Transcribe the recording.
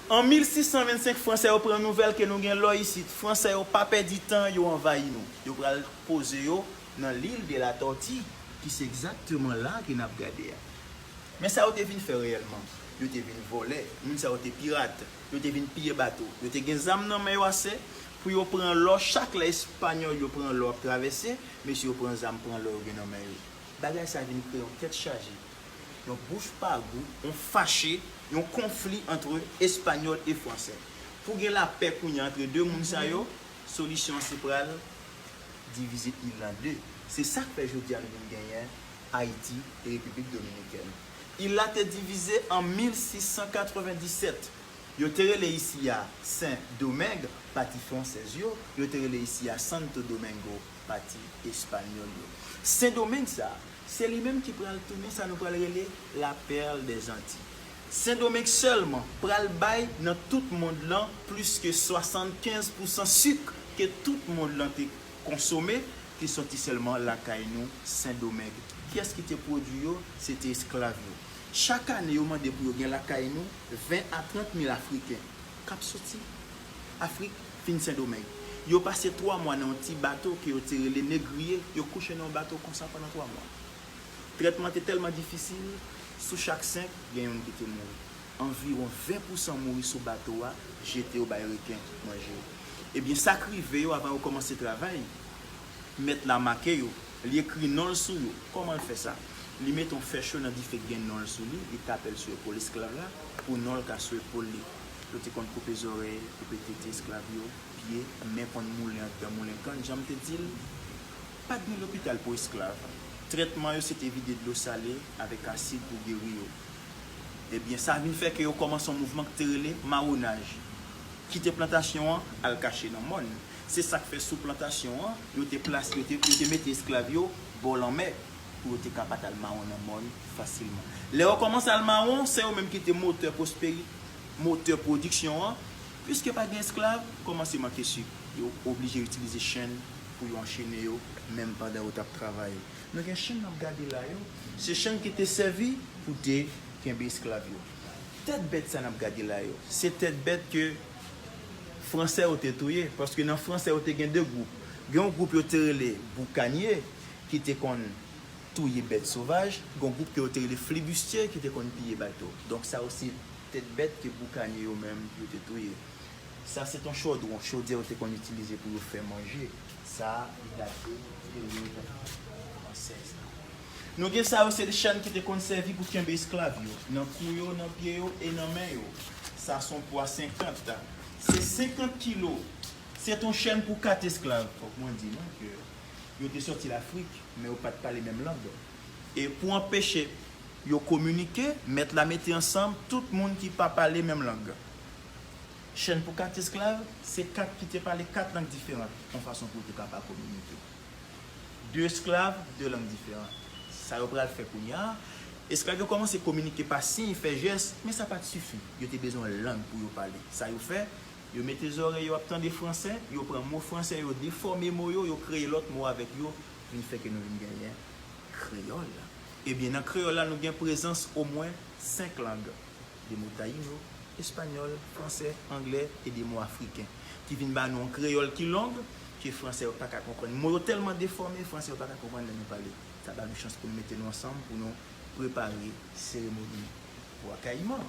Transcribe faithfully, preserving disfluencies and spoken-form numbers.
An mil sis san vennsenk, Fransè yo pran nouvèl ke nou gen lò isit. Fransè yo pa pèdi tan, yo anvayi nou. Yo pral poze yo nan l'île de la Tortue, ki se egzakteman la ke n ap gade a. Men sa yo te vin fè reyèlman, yo te vin vòlè, moun sa yo te pirat, yo te vin piye bato, yo te gen zam nan men yo ase pou yo pran lò chak lè Espanyòl yo pran lò ap travèse, mesye yo pran zam, pran lò yo gen nan men yo. Bagay sa vin kreye yon tèt chaje, yon bouch pa gou, yon fache, yon konfli ant Espanyòl e Fransè. Pou gen lapè kounye a ant de moun sa yo, solisyon an se pral divize il lan de. Se sa k fè jodi a nou vin genyen Ayiti e Repiblik Dominikèn. Il la te divize an mil sis san katrevenndisèt. Yo te rele isi a Sen Domeng, pati fransèz yo, yo te rele isi a Santo Domingo, pati espanyòl yo. Sen Domeng sa, se li menm ki pral tounen sa nou pral rele la Perle des Antilles. Sen Domeng sèlman pral bay nan tout mond lan plis ke swasannkenz pousan sik ke tout mond lan te konsome, te sòti sèlman lakay nou, Sen Domeng. Kiyès ki te pwodui yo? Se te esklav yo. Chak ane, yo mande pou yo gen lakay nou ven a trant mil Afriken k ap soti Afrik vin Sen Domeng. Yo pase twa mwa nan yon ti bato ke yo te rele negriye, yo kouche nan yon bato konsa pandan twa mwa. Trètman te tèlman difisil, sou chak senk, gen youn ki te mouri. Anviwon ven pousan mouri sou bato a, jete yo bay reken manje yo. Ebyen, sa k rive yo avan yo kòmanse travay, mèt la make yo, li ekri non l sou yo. Kòman l fè sa? Li mete yon fè cho nan dife k gen non l sou li, li tape l sou epòl esklav la pou non l ka sou epòl li. Yo te konn koupe zòrèy, koupe tete esklav yo, pye, men konn moulen anndan moulen kann, jan m te di l, pa t gen lopital pou esklav. Trètman yo se te vide dlo sale avèk asid pou geri yo. Ebyen, sa vin fè ke yo kòmanse yon mouvman ki te rele mawonaj. Kite plantasyon an, al kache nan mòn. Se sa k fè sou plantasyon an, yo te plase, yo te, yo te mete esklav yo bò lanmè pou yo te ka pa t al mawon nan mòn fasilman. Lè yo kòmanse al mawon, se yo menm ki te motè pwosperi-, motè pwodiksyon an. Piske pa gen esklav, kòmanse manke sik. Yo oblije itilize chenn pou yo anchene yo, menm pandan yo t ap travay. Nou gen chenn n ap gade la yo, se chenn ki te sèvi pou te kenbe esklav yo. Tèt bèt sa n ap gade la yo, se tèt bèt ke Fransè yo te touye, paske nan Fransè yo te gen de gwoup. Gen yon gwoup yo te rele boukanye, ki te konn touye bèt sovaj, gen yon gwoup ke yo te rele flibistye, ki te konn piye bato. Donk, sa yo se tèt bèt ke boukanye yo menm yo te touye. Sa se t on chodwon, chodyè yo te konn itilize pou yo fè manje. Sa a, li date peryòd fransèz la. Nou gen sa yo, se de chenn ki te konn sèvi pou kenbe esklav yo, nan kou yo, nan pye yo e nan men yo. Sa se yon pwa senkant. Se senkant kilo. Se t on chenn pou kat esklav. Fòk mwen di nou ke yo te sòti Lafrik, men yo pa t pale menm lang. E pou anpeche yo kominike, mèt la mete ansanm tout moun ki pa pale menm lang. Chenn pou kat esklav, se kat ki te pale kat lang diferan, yon fason pou yo te ka pa kominike. De esklav, de lang diferan. Sa yo pral fè kounye a, esklav yo kòmanse kominike pa siy, fè jès, men sa pa t sifi. Yo te bezwen lang pou yo pale. Sa yo fè, yo mete zòrèy yo ap tande fransè, yo pran mo fransè, yo defòme mo yo, yo kreye lòt mo avèk yo, vin fè ke nou vin genyen kreyòl. Ebyen, nan kreyòl la, nou gen prezans omwen senk lang, de mo tayino, espanyòl, fransè, anglè e de mo afriken, ki vin ba nou yon kreyòl ki long, ke fransè yo pa ka konprann. Mo yo tèlman defòme, fransè yo pa ka konprann lè nou pale. Sa ba nou chans pou nou mete nou ansanm, pou nou prepare seremoni Bwa Kayiman.